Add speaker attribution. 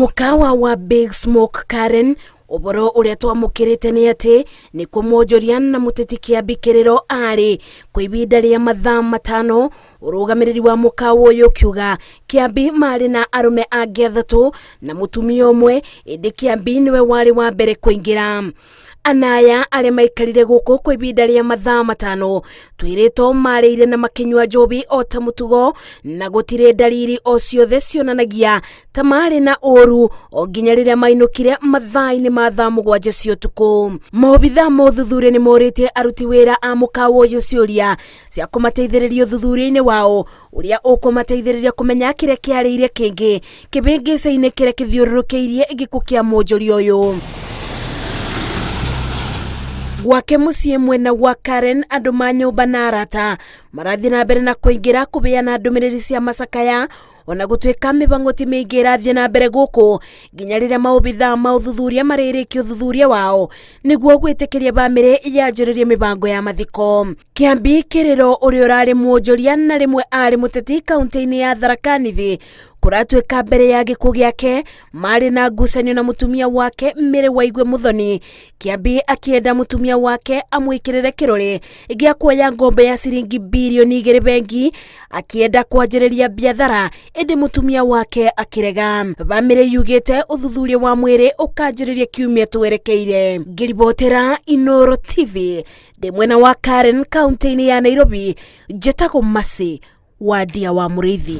Speaker 1: Mũkawa wa Big Smoke Karen, ũhoro ũrĩa twamũkĩrĩte nĩ atĩ nĩkuo mwonjoria na mũteti Kĩambi Kĩrĩro arĩ kwa ihinda rĩa mathaa 5. Ũrũgamĩrĩri wa mũkawa ũyũ ũkiuga Kĩambi marĩ na arũme angĩ 3 na mũtumia ũmwe, ĩndĩ Kĩambi nĩwe warĩ wa mbere kũingĩra. Anaya arĩa maikarire gũkũ kwa ihinda rĩa mathaa 5 twĩrĩtwo marĩire na makĩnyua njohi o ta mũtugo, na gũtirĩ ndariri o ciothe cionanagia ta marĩ na ũru o nginya rĩrĩa mainũkire mathaa-inĩ ma thaa 7 cia ũtukũ. Maobithaa ma ũthuthuria nĩ morĩtie aruti wĩra a mũkawa ũyũ ciũria cia kũmateithĩrĩria ũthuthuria-inĩ wao ũrĩa ũkũmateithĩrĩria kũmenya kĩrĩa kĩarĩire kĩngĩ kĩbĩngĩca-inĩ kĩrĩa kĩthiũrũrũkĩirie gĩkuũ kĩa mwonjoria ũyũ. Gwake mũciĩ mwena wa Karen, andũ ma nyũmba na arata marathiĩ na mbere na kũingĩra kũbeana ndũmĩrĩri cia macakaya, ona gũtuĩka mĩbango ti mĩingĩ ĩrathiĩ na mbere gũkũ nginya rĩrĩa maobithaa ma ũthuthuria marĩrĩkia ũthuthuria wao nĩguo gwĩtĩkĩria bamĩrĩ yanjĩrĩrie mĩbango ya mathiko. Kĩambi Kĩrĩro ũrĩa ũrarĩ mwonjoria na rĩmwe arĩ mũteti kaunti-inĩ ya Tharaka Nithi kũratuĩka mbere ya gĩkuũ gĩake marĩ na ngucanio na mũtumia wake Mary Waigwe Muthoni. Kĩambi akĩenda mũtumia wake amwĩkĩrĩre kĩrore gĩa kuoya ngombo ya ciringi birioni 2 bengi akĩenda kwanjĩrĩria biathara, ĩndĩ mũtumia wake akĩrega. Bamĩrĩ yugĩte ũthuthuria wa mwĩrĩ ũkanjĩrĩria kiumia twerekeire. Ngĩribotera Inooro TV ndĩ mwena wa Karen kaunti-inĩ ya Nairobi, njĩtagwo Mercy Wandia wa Mũrĩithi.